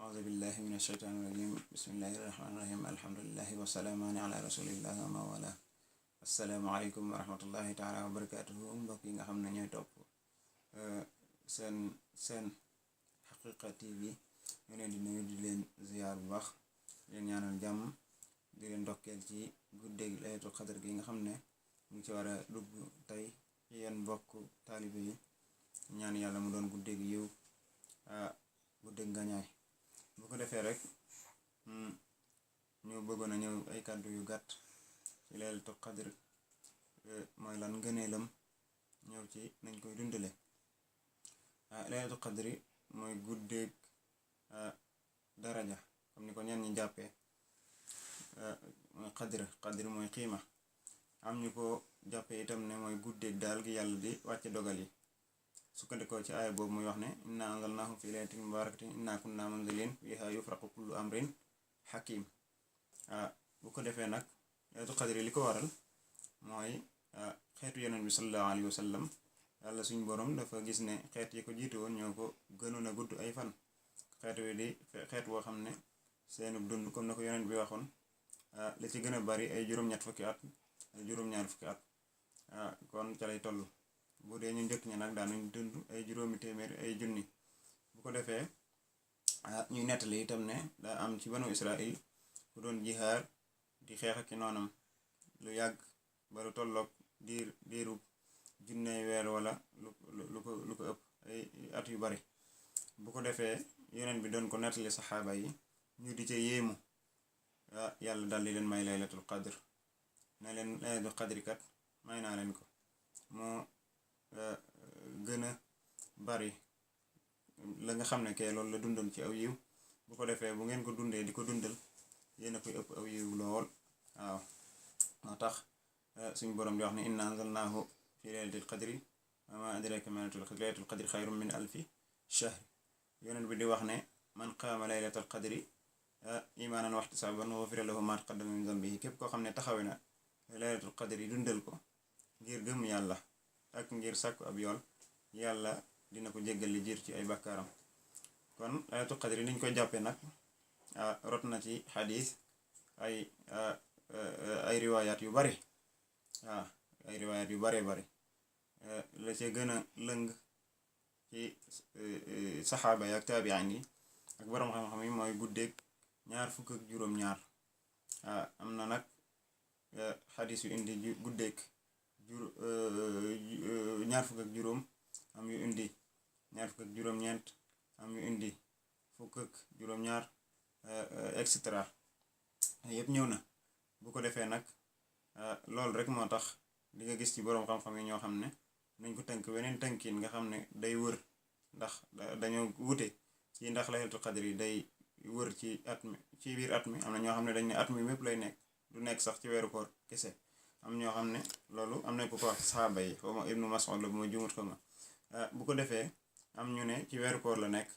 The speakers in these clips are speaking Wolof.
أعوذ بالله من الشيطان الرجيم بسم الله الرحمن الرحيم الحمد لله وسلامان على رسول الله wa ma wala asalaamaaleykum wa rahmatullahi taala wa barakatuhu mbokk yi nga xam ne ñooy topp seen Haqiqa TV ñu leen di nuyu di leen ziyaar bu baax di leen ñaanal jàmm di leen ndokkeel ci guddeeg laylatul qadr gi nga xam ne mu ngi ci war a dugg tey ci yéen mbokk taalibe yi ñaan yàlla mu doon guddeeg yiw guddeeg ngañaay bu ko defee rek ñu bëggoon a ñëw ay kàddu yu gàtt ci laylatul qadr mooy lan ngëneelam ñëw ci nañ koy dundale laylatul qadri mooy guddeeg daraja comme ni ko ñenn ñi jàppee mooy qadr mooy xiima am ñu ko jàppee itam ne mooy guddeeg daal gi yàlla di wàcce dogal yi sukkandikoo ci aaya boobu muy wax ne inna anzalnahu fi laylatin mubarakatin inna kunna munzilin fiha yufraqu kullu amrin hakim bu ko defee nag laylatul qadri li ko waral mooy xeetu yonent bi sallallahu alayhi wa sallam yàlla suñ borom dafa gis ne xeet yi ko jiitu woon ñoo ko gënoon a gudd ay fan xeet wi di xeet woo xam ne seenu dund comme na ko yonent bi waxoon li ci gën a bari ay juróom-ñett fukki at ay juróom-ñaar fukki at kon ca lay toll bu dee ñu njëkk ñi nag daanuñ dund ay juróomi téeméer ay junni bu ko defee ñuy nettali itam ne daa am ci banu Israil ku doon jihaar di xeex ak noonam lu yàgg ba lu tolloog diiru junney weer wala lu ko ëpp ay at yu bari bu ko defee yeneen bi doon ko nettali saxaaba yi ñu di ca yéemu yàlla dal di leen may laylatul qadr ne leen laylatul qadri kat may naa leen ko moo gën a bari la nga xam ne kay loolu la dundoon ci aw yiw bu ko defee bu ngeen ko dundee di ko dundal yéen a koy ëpp aw yiw lool waaw moo tax suñu borom di wax ne inna anzalnahu fi laylatil qadri wa ma adraka ma laylatul qadri xayrun min alfi shahr yonent bi di wax ne man qaama laylatal qadri imaanan wa ihtisaaban ghufira lahu ma taqaddama min dhanbihi képp koo xam ne taxawe na laylatul qadri dundal ko ngir gëm yàlla ak ngir sàkku ab yool yàlla dina ko jéggal li jiir ci ay bàkkaaram kon laylatul qadri niñ koy jàppee nag rot na ci xadis ay riwaayaat yu bari ay riwaayaat yu baree bari la ca gën a lëng ci saxaaba yi ak taabiyaan yi ak borom xam-xam yi mooy guddeeg ñaar fukk ak juróom-ñaar am na nag xadis yu indi guddeeg ñaar fukk ak juróom am yu indi ñaar fukk ak juróom-ñeent am yu indi fukk ak juróom-ñaar et cetera yëpp ñëw na bu ko defee nag loolu rek moo tax di nga gis ci boroom xam-xam yi ñoo xam ne nañ ko tënk weneen tënkin nga xam ne day wër ndax dañoo wute ci ndax laylatul qadr yi day wër ci at mi ci biir at mi am na ñoo xam ne dañ ne at mi mépp lay nekk du nekk sax ci weeru koor kese am ñoo xam ne loolu am na ko wax saxaaba yi xaw ma ibnu Mas'ud la bu ma jumut ko ma bu ko defee am ñu ne ci weeru koor la nekk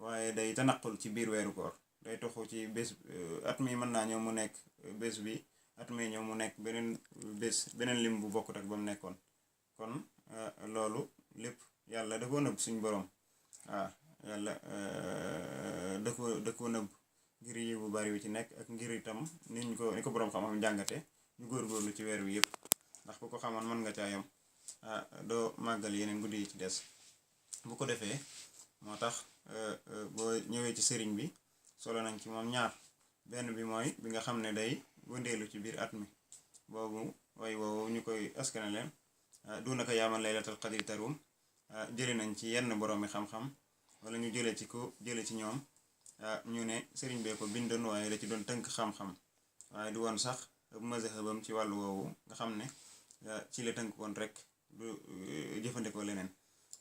waaye day tanaqul ci biir weeru koor day toxu ci bés at mi mën naa ñëw mu nekk bés bi at mi ñëw mu nekk beneen lim bu bokkut ak ba mu nekkoon kon loolu lépp yàlla da koo nëbb suñ borom yàlla da koo nëbb ngir yi bu bari wi ci nekk ak ngir itam ni ko boroom xam-xam jàngate ñu góorgóorlu ci weer wi yëpp ndax ku ko xamoon mën nga caa yam doo màggal yeneen guddi yi ci des bu ko defee moo tax boo ñëwee ci sëriñ bi solo nañ ci moom ñaar benn bi mooy bi nga xam ne day wëndeelu ci biir at mi boobu way woowu ñu koy askane leen dunaka yaaman laylatul qadri tarum jële nañ ci yenn boroomi xam-xam wala ñu jële ci ñoom ñu ne sëriñ bee ko bindoon waaye da ci doon tënk xam-xam waaye du woon sax mazhabam ci wàllu woowu nga xam ne ci la tënk woon rek du jëfandikoo leneen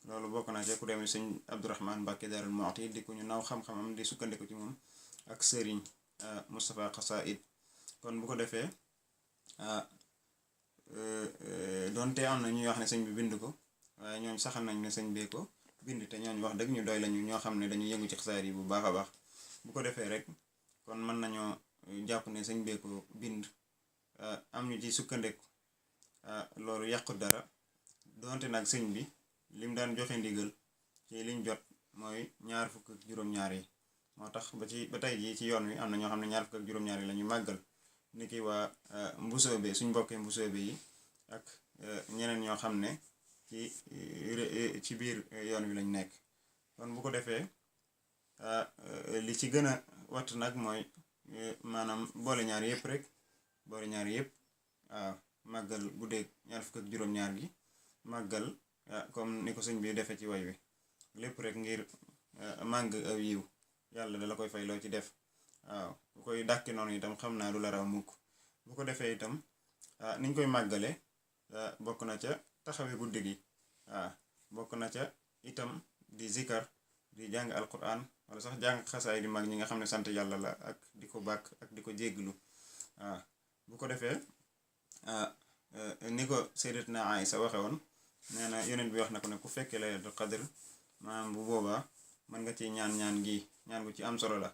loolu bokk na ci ku demee sëñ Abdourahman Mbàkke Daarul Muxti di ko ñu naw xam-xamam di sukkandiku ci moom ak sëriñ Moustapha Xasaid kon bu ko defee donte am na ñuy wax ne sëñ bi bind ko waaye ñooñ saxal nañ ne sëñ bee ko bind te ñooñ wax dëgg ñu doy lañu ñoo xam ne dañu yëngu ci xasaayid yi bu baax a baax bu ko defee rek kon mën nañoo jàpp ne sëñ bee ko bind am ñu ci sukkandiku loolu yàqu dara donte nag sëñ bi lim daan joxe ndigal ci liñ jot mooy ñaar fukk ak juróom-ñaar yi moo tax ba tey jii ci yoon wi am na ñoo xam ne ñaar fukk ak juróom-ñaar yi la ñuy màggal ni ki waa mbusoobe suñ mbokkee mbusoobe yi ak ñeneen ñoo xam ne ci biir yoon wi lañ nekk. kon bu ko defee li ci gën a watt nag mooy maanaam boole ñaar yëpp rek boole ñaar yëpp waaw màggal guddeeg ñaar fukk ak juróom-ñaar gi màggal comme ni ko sëñ bi defee ci way wi lépp rek ngir màng aw yiw yàlla dala koy fay loo ci def waaw bu koy dàkki noonu itam xam naa du la raw mukk. bu ko defee itam niñ koy màggale bokk na ca taxawe guddi gi waaw bokk na ca itam di zikar di jàng alquran wala sax jàng xasaay di mag ñi nga xam ne sant yàlla la ak di ko bàkk ak di ko jégglu waaw bu ko defee ni ko sayyidatuna Aïsa waxe woon nee na yonent bi wax na ko ne ku fekkee laylatul qadr maanaam bu boobaa mën nga ci ñaan gi ñaan gu ci am solo la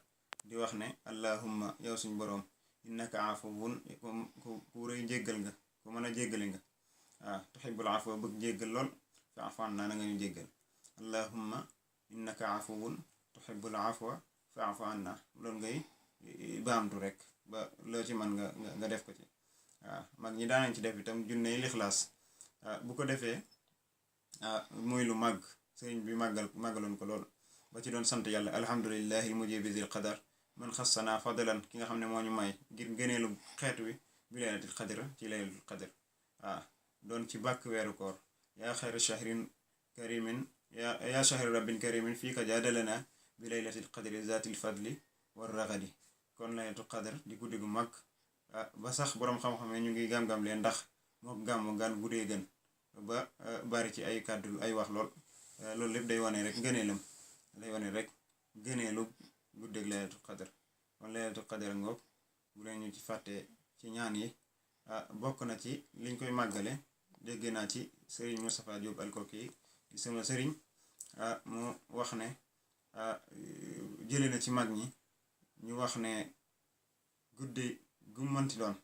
di wax ne allahumma yow suñ boroom innaka afuwun ku rëy jéggal nga ku mën a jéggale nga waaw tuhibbul afwa bëgg jéggal lool fa'fu anna na nga ñu jéggal allahumma innaka afuwun tuhibbul afwa fa'fu anna loolu ngay baamtu rek ba loo ci mën nga def ko ci waaw mag ñi daanañ ci def itam junney lixlaas bu ko defee muy lu màgg sëriñ bi màggaloon ko lool ba ci doon sant yàlla alhamdulillahi almujibi zil qadar man xassana fadlan ki nga xam ne moo ñu may ngir gëneelu xeet wi bi laylatil qadr ci laylatul qadr doon ci bàkk weeru koor yaa xayra shahrin karimin yaa shahri rabbin karimin fii ka jaadalana bi laylatil qadri zatil fadli war raxadi kon laylatul qadr di guddi gu mag ba sax boroom xam-xam ñu ngi gam-gam leen ndax moo gàmmu gan guddee gën ba bari ci ay kàddu ay wax lool loolu lépp day wane rek ngëneelam day wane rek ngëneelu guddeeg laylatul qadr kon laylatul qadr ngoog bu leen ñu ci fàtte ci ñaan yi bokk na ci liñ koy màggale dégg naa ci sëriñ Moustapha Diop Alkoki di sama sëriñ mu wax ne jële na ci mag ñi ñu wax ne guddi gu mënti doon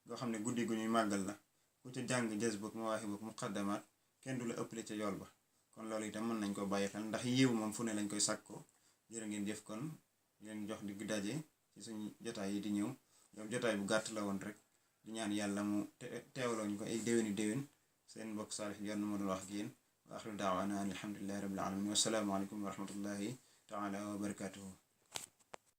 goo xam ne guddi gu ñuy màggal la ku ca jàng jazbuk mawaahibuk muqaddamaat kenn du la ëppale ca yool ba kon loolu itam mën nañ ko bàyyi xel ndax yiw moom fu ne lañ koy sàkkoo jërë ngeen jëf kon leen jox digg daje ci suñu jotaay yi di ñëw yow jotaay bu gàtt la woon rek di ñaan yàlla mu teewloo ñu ko ay déwéni seen mbokk Saalix Jonn moo doon wax ak yéen wa axiru daawaana alhamdulillahi rabbil alamin wasalaamu aleykum wa rahmatullahi taala wa barakatuhu